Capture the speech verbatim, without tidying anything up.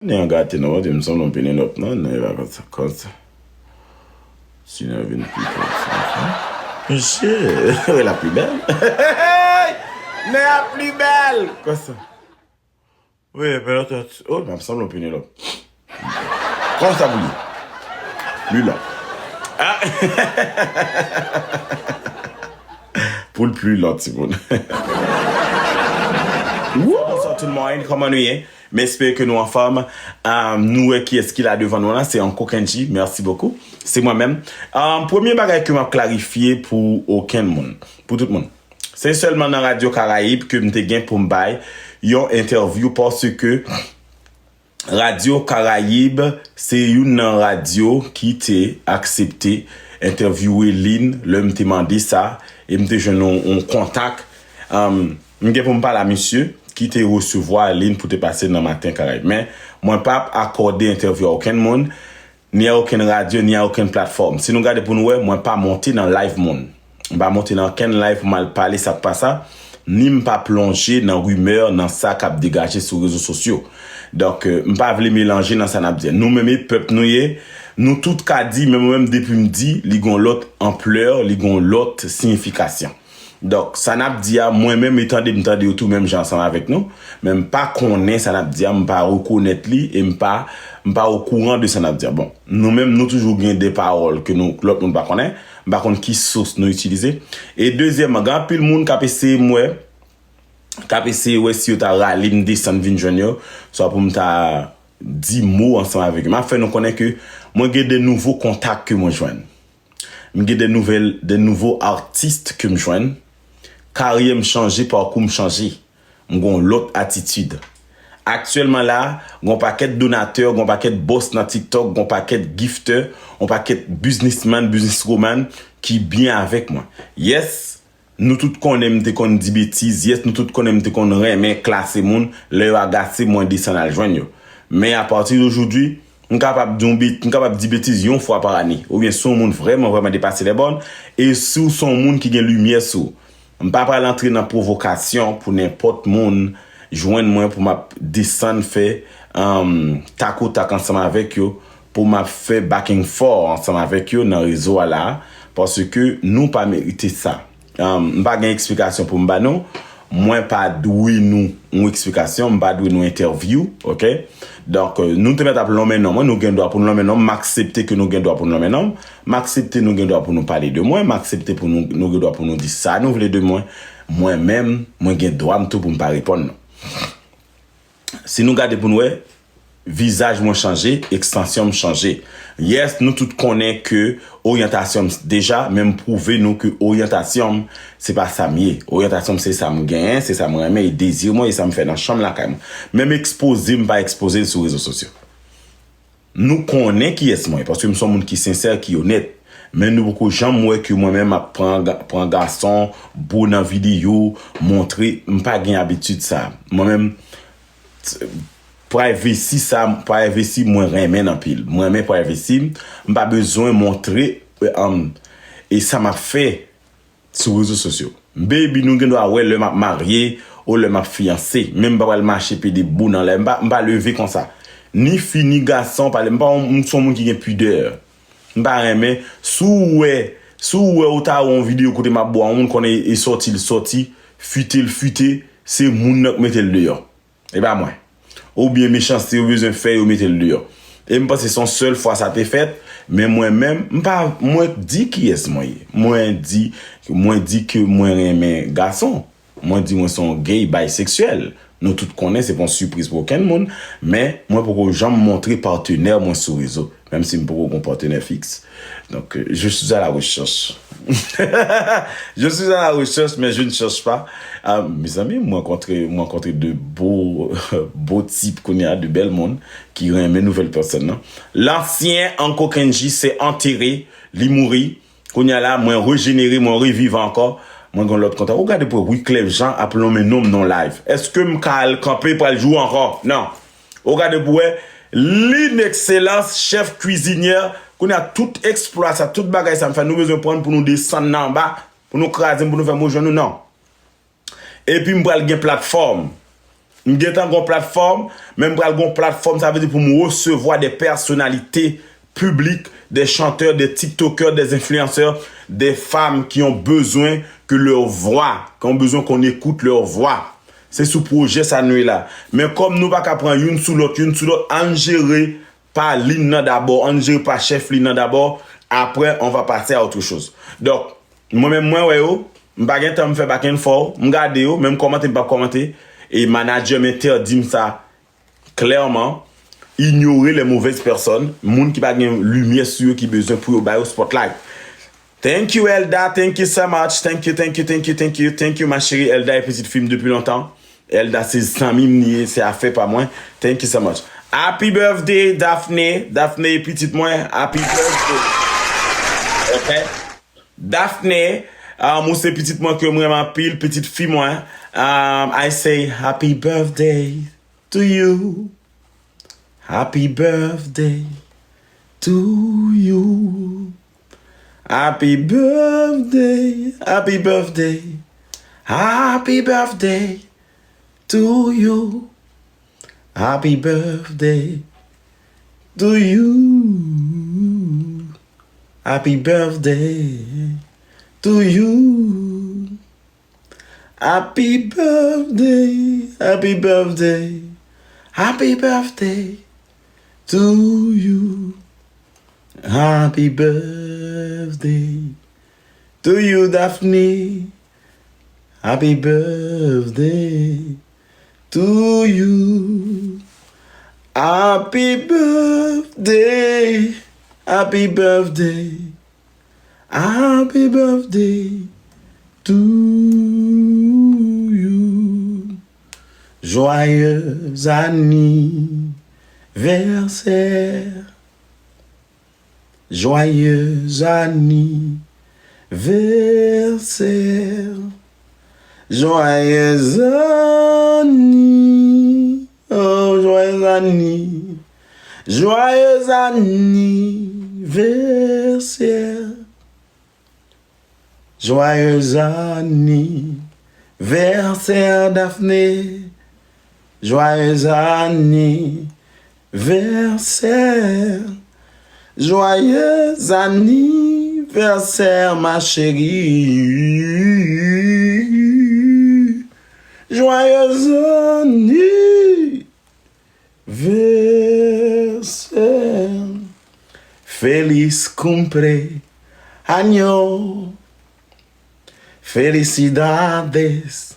Nè an gate non, Bondye, m sanble yon Penelope non, nè pa konsa, konsa. Si nè vin pi konsa. Mesye, wè la pli bèl. Nè a pli bèl. Konsa. Wi, Penelope. Oh, m ap sanble yon Penelope. Konsa pou li. Pli lon. Ah. Pou l pli lon, timoun. Woo! Bonsoir tout le monde, kòman nou ye? M espere ke nou anfòm. Ah, nou wè kiyès ki la devan nou la, se Uncle Kendji. Merci beaucoup. Se mwen menm. Ah, premye bagay ke m ap klarifye pou okenn moun, pou tout moun. Se sèlman nan Radyo Karayib ke m te gen pou m bay yon entèvyou paske Radyo Karayib se youn nan radyo ki te aksepte entèvyouwe Lynn lè m te mande sa e m te jwenn yon, yon kontak. Um, m gen pou m pale a misye ki te resevwa Lynn pou te pase nan Maten Karayib. Men, mwen p ap akòde entèvyou a okenn moun, ni a okenn radyo, ni a okenn platfòm. Si nou gade pou nou wè, mwen pa monte nan live moun. M pa monte nan okenn live pou m al pale sa k pa sa, ni m pa plonje nan rimè, nan sa k ap degaje sou rezo sosyo. Donk, euh, m pa vle melanje nan sa n ap di a. Nou menm e pèp nou ye, nou tout ka di, men mwen menm depi m di, li gon lòt anplè, li gon lòt siyifikasyon. Donk, sa n ap di a, mwen menm, e tande m tande yo tou menm jan ansanm avèk nou, men m pa konnen sa n ap di a, m pa rekonèt li, e m pa, m pa okouran de sa n ap di a. Bon, nou menm, nou toujou gen de pawòl ke nou, lòt moun pa konnen, m pa konn ki sous nou itilize. E dezyèmman, gen anpil moun k ap eseye m wè, k ap eseye wè si yo ta rale m desann vin jwenn yo, swa pou m ta di mo ansanm avèk yo. M ap fè nou konnen ke mwen gen de nouvo kontak ke mwen jwenn. M gen de nouvèl, de nouvo atis ke m jwenn. Karyè m chanje, pakou m chanje. M gen yon lòt atitid. Aktyèlman la, gen yon pakèt donatè, gen yon pakèt bòs nan TikTok, gen yon pakèt giftè, yon pakèt businessman, businesswoman ki byen avèk mwen. Yes, nou tout konnen m te konn di betiz, yes, nou tout konnen m te konn renmen klase moun, lè yo agase mwen desann al jwenn yo. Men apati de jodi, m kapab di yon bet-, m kapab di betiz yon fwa pa ane, oubyen si yon moun vrèman, vrèman depase lèbòn, e si w se yon moun ki gen limyè sou ou. M pa pral antre nan pwovokasyon pou nenpòt moun jwenn mwen pou m ap desann fè, um, takotak ansanm avèk yo, pou m ap fè back and forth ansanm avèk yo nan rezo a la, paske nou pa merite sa. Um, m pa gen eksplikasyon pou m ba nou. Mwen pa dwe nou yon eksplikasyon, m pa dwe nou entèvyou, oke? Donk, euh, nou te mèt ap lonmen non mwen, nou gen dwa pou n lonmen non m, m aksepte ke nou gen dwa pou n lonmen non m, m aksepte nou gen dwa pou nou pale de mwen, m aksepte pou nou, nou gen dwa pou nou di sa nou vle de mwen. Mwen menm, mwen gen dwa m tou pou m pa reponn nou. Si nou gade pou nou wè, vizaj mwen chanje, ekstansyon m chanje. Yes, nou tout konnen ke oryantasyon m deja, men m pwouve nou ke oryantasyon m, se pa sa m ye. Oryantasyon m se sa m genyen, se sa m renmen, e dezi mwen, e sa m fè nan chanm lakay mwen. Menm ekspoze m pa ekspoze l sou rezo sosyo. Nou konnen kiyès mwen ye, paske m se yon moun ki sensè, ki onèt. Men nou poko janm wè ke mwen menm m ap pran ga-, pran gason, bo nan videyo, montre, m pa gen abitid sa. Mwen menm, t-, privacy sa, privacy mwen renmen anpil. Mwen renmen privacy m, m pa bezwen montre, e, um, e sa m ap fè sou rezo sosyo. Baby, nou gen dwa wè lè m ap marye ou lè m ap fiyanse. Men m pa pral mache pede bo nan lè. M pa, m pa leve konsa. Ni fi, ni gason, pa, m pa, m se yon moun ki gen pidè. M pa renmen, si w wè, si w wè ou ta wè yon videyo kote m ap bo a yon moun, konnen e sòti l sòti, fite l fite, se moun nan k mete l deyò. E pa mwen. Oubyen mechanste yo bezwen fè, yo mete l deyò. E m panse se yon sèl fwa sa te fèt, men mwen menm, m pa, mwen di kiyès mwen ye. Mwen di, mwen di ke mwen renmen gason. Mwen di mwen se yon gay biseksyèl. Nou tout konnen se pa yon sipriz pou okenn moun, men mwen poko janm montre patenè mwen sou rezo, menm si m poko gon patenè fiks. Donc, euh, je suis à la recherche. Je suis à la recherche, mais je ne cherche pas. Ah, mezanmi, mwen rankontre, mwen rankontre de bo, bo tip kounye a, de bèl moun ki renmen nouvèl pèsòn nan. Lansyen Uncle Kendji se antere, li mouri. Kounye a la, mwen rejenere, mwen reviv ankò. Mwen gen lòt kontak. Ou gade pou Wyclef Jean ap lonmen non m nan live. Èske m ka al kanpe pral jwe ankò? Non. Ou gade pou wè, Lynn Excellence, chèf kwizinyè, kounye a tout eksplwa sa, tout bagay sa m fè, nou bezwen pran pou nou desann nan anba, pou nou kraze m, pou nou fè m rejwenn nou, non. Epi m pral gen platfòm. M gentan gon platfòm, men m pral gon platfòm, sa vle di pou m resevwa de pèsonalite piblik, de chantè, de tiktokè, de enfliyansè, de fanm ki yon bezwen ke lè vwa, ki yon bezwen kon ekout lè vwa. Se sou pwojè sa nou ye la. Men kòm nou pa ka pran youn sou lòt, youn sou lòt, ann jere pa liy nan dabò, ann jere pa chèf liy nan dabò, après on va passer à autre chose. Donk, mwen menm mwen wè yo, m pa gen tan m fè back and forth, m gade yo, men m kòmante, m p ap kòmante, e manager m entèdi m sa klèman, inyore les mauvaises personnes, moun ki pa gen limyè sou yo ki bezwen pou yo ba yo spotlight. Thank you Elda, thank you so much, thank you, thank you, thank you, thank you, thank you ma chérie Elda e pitit fi m depi lontan. Elda se zanmi m li ye, se afè pa mwen. Thank you so much. Happy birthday Daphné, Daphné e pitit mwen, happy birthday. Ok. Daphné, um, ou se pitit mwen ke m renmen anpil, pitit fi mwen. Um, I say happy birthday to you. Happy birthday to you. Happy birthday, happy birthday, happy birthday to you. Happy birthday to you. Happy birthday to you. Happy birthday, happy birthday, happy birthday to you. Happy birthday to you, Daphné. Happy birthday to you. Happy birthday, happy birthday, happy birthday to you. Joyeux anniversaire. Joyeux anniversaire. Joyeux anni. Oh, joyeux anni. Joyeux anniversaire. Joyeux anniversaire, Daphné. Joyeux anniversaire. Joyeux anniversaire, ma chérie. Joyeux anniversaire. Feliz cumpleaños. Felicidades.